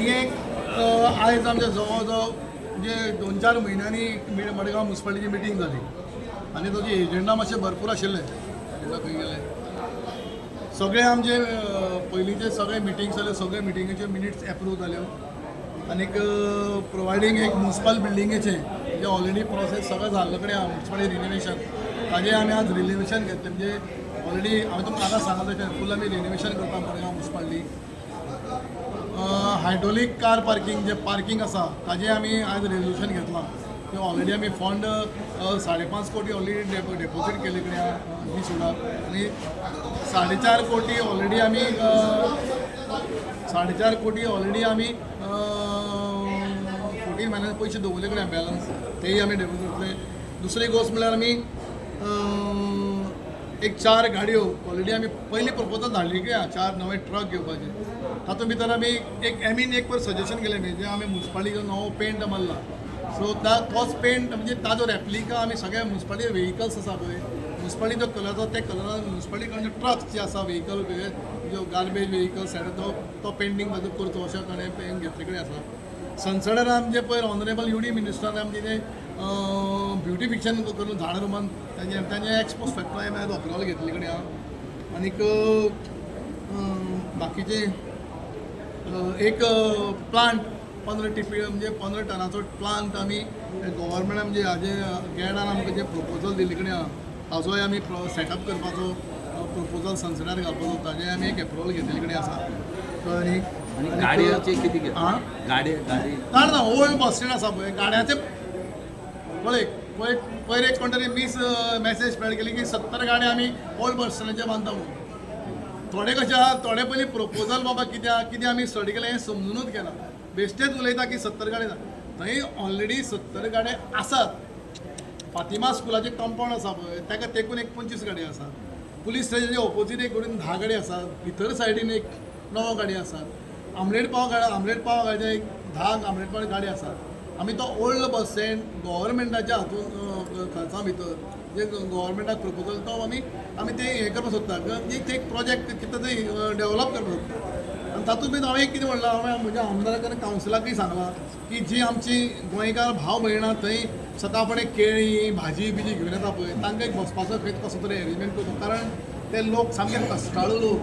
मिटिंगेक आयज आमचे जवळ जवळ म्हणजे 2-4 म्हयन्यांनी मडगांव मुन्सिपालिटीची मिटींग जाली आनी ताचे एजेंडा मातशे भरपूर आशिल्ले. एजेंडा खंय गेले? सगळे आमचे पयलींचे सगळे मिटींग जाल्यो, सगळे मिटिंगेचे मिनिट्स एप्रूव जाल्यो आनीक प्रोवायडींग एक मुन्सिपल बिल्डिंगेचे जे ऑलरेडी प्रोसेस सगळें जाल्ले कडेन आहा, मुन्सिपालिटी रिनोवेशन, ताजें आमी आज रिनोवेशन घेतलें. म्हणजे ऑलरेडी हांवें तुमकां आतां सांगलें तशें फूल आमी रिनोवेशन करता Margao municipality. Hydraulic car parking, जे पार्किंग आसा, ताजें आमी आयज रेजोल्युशन घेतलां. ते ऑलरेडी आमी फंड 5.5 कोटी ऑलरेडी डेपोजीट केल्ले कडेन आहा 20 सोडाक आनी 4.5 कोटी ऑलरेडी आमी 4.5 कोटी ऑलरेडी आमी 14 म्हयन्यान पयशे दवरले कडेन बॅलन्स, तेय आमी डेपोजीट करतले. दुसरी गोश्ट म्हणल्यार आमी एक चार गाडयो ऑलरेडी आमी पयली प्रपोजल धाडली की चार नवे ट्रक घेवपाचे. तातूंत भितर आमी एक एमीन एक पयर सजेशन केलें आमी, जे आमी मुन्सिपालिटीचो नवो पेंट मारला, सो तोच पेंट म्हणजे ताजो रेप्लिका आमी सगळे मुन्सिपालिटी वेहिकल्स आसा पळय, मुन्सिपालिटीचो कलर आसा, त्या कलरान मुन्सिपालिटी कडचे ट्रक्स जे आसा, वेहिकल जो गार्बेज वेहिकल्स तो तो पेंटींग ताजो करचो अशें ताणें पेंट घेतले कडेन आसा. सनसडार आमचे पयर ऑनरेबल यु डी मिनिस्टरान आमचे तें ब्युटिफिकेशन करून झाडां रोवन तांचे तांचे एक्सपोज फॅक्टरी आमी आयज अप्रुवल घेतले कडेन आहा. आनीक बाकीचे एक प्लांट 15 टीपी म्हणजे 15 टनाचो प्लांट आमी गव्हर्मेंटान म्हणजे हाजे गेडान आमकां जे प्रपोजल दिल्ले कडेन आहा, ताजोय आमी सेटअप करपाचो प्रपोजल सनसडार घालपाचो, ताजें आमी एक एप्रुवल घेतिल्ले कडेन आसा. कळ्ळें न्ही? आनी गाडयेचे कितें घेतलें? आं? गाडी गाडी. ना ना, ओल्ड बस स्टँड आसा पळय, गाड्याचे पळय पळय, पयर एक कोण तरी मीस मॅसेज स्प्रेड केली की 70 गाड्या आमी ओल्ड बस स्टँडाचेर बांदता म्हणून. थोडे कशें आहा, थोडे पयलीं प्रपोजल बाबा कित्याक कितें आमी स्टडी केलें हें समजुनूच केला, बेश्टेच उलयता की 70 गाडी. थंय ऑलरेडी 70 गाडे आसात. फातिमा स्कुलाचें कंपावंड आसा पळय, ताका तेकून एक 25 गाडी आसा. पुलीस स्टेशनाच्या ऑपोजीट एक कडेन 10 गाडी आसात. भितर सायडीन एक णव गाडी आसात. आमलेट पाव गाडी, आमलेट पाव गाडये एक 10 आमलेट पाव गाडी आसात. आमी तो ओल्ड बस स्टँड गव्हर्मेंटाच्या हातून खर्चा भितर जे गव्हर्मेंटाक प्रपोजल तो आमी आमी ते हें करपाक सोदता, एक एक प्रोजेक्ट कितें तरी डेवलप करपाक सोदता. आनी तातूंत भितर हांवें एक कितें म्हणलां, हांवें म्हज्या आमदाराक आनी कावन्सिलाकूय सांगलां की जी आमची गोंयकार भाव भयणां थंय सकाळ फुडें केळीं भाजी बिजी घेवन येता पळय, तांकां एक बसपाचो खंय कसो तरी एरेंजमेंट करचो, कारण ते लोक सामके कश्टाळू लोक.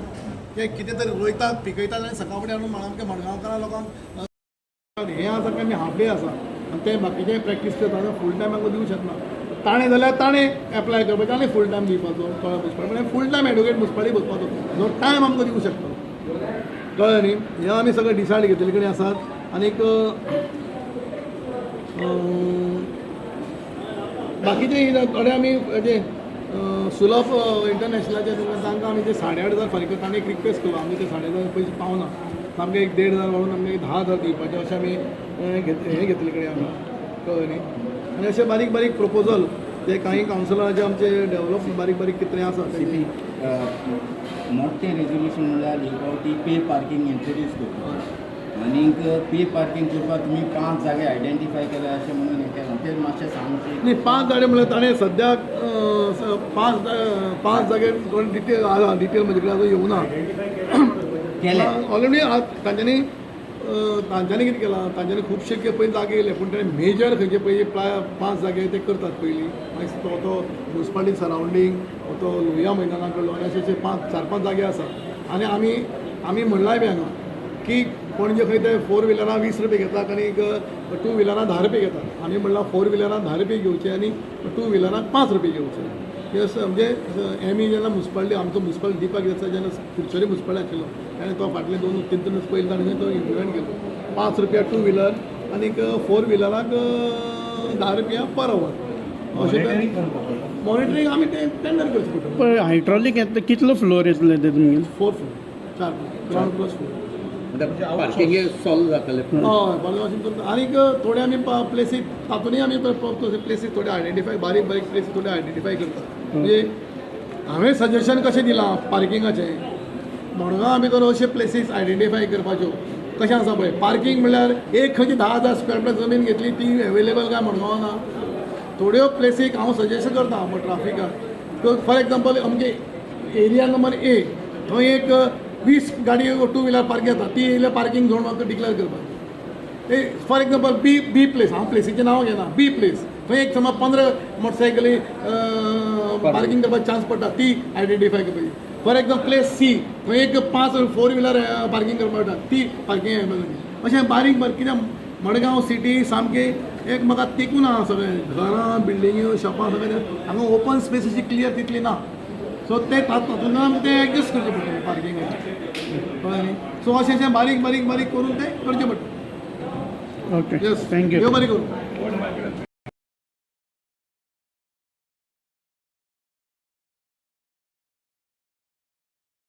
ते कितें तरी रोयतात, पिकयतात आनी सकाळ फुडें हाडून आमच्या मडगांवकारां लोकांक हें आसा की आमी हाफ डे आसा आनी ते बाकीचे प्रॅक्टीस करता, फूल टायम आमकां दिवंक शकना. ताणें जाल्यार ताणें एप्लाय करपाचें आनी फूल टायम दिवपाचो. कळ्ळें? मुन्सिपालिटी म्हणल्यार फूल टायम एडवोकेट मुन्सिपालिटी बसपाचो, जो टायम आमकां दिवंक शकता. कळ्ळें न्ही? हें आमी सगळें डिसायड घेतिल्ले कडेन आसात. आनीक बाकीचे थोडे आमी हेजे सुलभ इंटरनॅशनलाचे तांकां आमी ते 8,500 फारीक करता. ताणें एक रिक्वेस्ट केलो, आमी ते 8,500 पयशे पावना, सामकें एक 1,500 वाडून आमकां एक 10,000 दिवपाचें, अशें आमी हें घेतले कडेन आसा. कळ्ळें न्ही? आनी अशे बारीक बारीक प्रपोजल ते काही कावन्सिलराचे आमचे डेवलप बारीक बारीक कितें आसा. सीपी, मोठें रेजोल्युशन म्हणल्यार एक फावटी पे पार्किंग इंट्रोड्यूस करपाक. आनीक पे पार्किंग करपाक तुमी पांच जागे आयडेंटिफाय केले अशें म्हणून हें केलां, तें मातशें सांगचें. न्ही, पांच जागे म्हणल्यार ताणें सद्याक पांच पांच जागे थोडे डिटेल आसा, डिटेल म्हजे कडेन आजून येवना. केले. ऑलरेडी तांच्यांनी तांच्यांनी कितें केलां, तांच्यांनी खुबशे पयलीं जागे केले, पूण ताणें मेजर खंयचे पयलीं पांच जागे ते करतात पयलीं. मागीर तो तो मुन्सिपालिटी सरावंडींग, तो लोहिया मैदाना कडलो आनी अशे अशे पांच, चार पांच जागे आसात. आनी आमी आमी म्हणलांय बी हांगा की पणजे खंय ते फोर व्हिलरां 20 रुपया घेतात आनी टू व्हिलरां 10 रुपया घेतात. आमी म्हणलां फोर व्हिलरां 10 रुपया घेवचे आनी टू व्हिलरांक 5 रुपया घेवचे. हे म्हणजे एमी जेन्ना मुन्सिपालिटी आमचो मुन्सिपालिटी दीपक देसाय जेन्ना कुडचडे मुन्सिपालिटी आशिल्लो, ताणें तो फाटले 2-3 3 दीस पयलीं ताणें तो इम्प्लिमेंट केलो, 5 रुपया टू व्हिलर आनीक फोर व्हिलराक 10 रुपया पर our अशें. मॉनिटरींग आमी तें टेंडर करचें पडटलें. पण हायड्रॉलीक येतले, कितलो फ्लोर येतले ते तुमगे? फोर फ्लोर, चार ground plus four. Parking solve जातलें. हय, पार्किंग करता. आनीक थोडे आमी प्लेसी तातूंतय आमी प्लेसीस थोडे आयडेंटिफाय, बारीक बारीक प्लेसी थोडे आयडेंटिफाय करता. म्हणजे हांवें सजेशन कशें दिलां पार्किंगाचें, मडगांव भितर अशे प्लेसीस आयडेंटिफाय करपाच्यो. कशें आसा पळय, पार्किंग म्हणल्यार एक खंयची 10,000 स्क्वेअर मिटर जमीन घेतली, ती अवेलेबल काय मडगांवां ना. थोड्यो प्लेसीक हांव सजेशन करता ट्राफिकाक, फॉर एग्जाम्पल अमके एरिया नंबर ए, थंय एक 20 गाडी टू व्हिलर पार्किंग जाता, ती येयल्या पार्किंग झोन म्हाका डिक्लेअर करपाक. For example, B place, हांव प्लेसीचें नांव घेना, बी प्लेस, थंय एक समज 15 मोटरसायकली पार्किंग करपाक चान्स पडटा, ती आयडेंटिफाय करपाची. फॉर एक्झाम्पल प्लेस सी, थंय एक पांच फोर व्हिलर पार्किंग करपाक मेळटा, ती पार्किंग. अशें बारीक बारीक, कित्याक मडगांव सिटी सामकी एक म्हाका तेकून आहा, सगळें घरां, बिल्डिंग्यो, शॉपां सगळें. हांगा ओपन स्पेस अशी क्लियर तितली ना. सो ते तातूंतल्यान आमकां तें एडजस्ट करचें पडटलें पार्किंगाचें, कळ्ळें न्ही? सो अशें अशें बारीक बारीक बारीक करून तें करचें पडटा. Okay. Yes. Thank you. देव बरें करूं.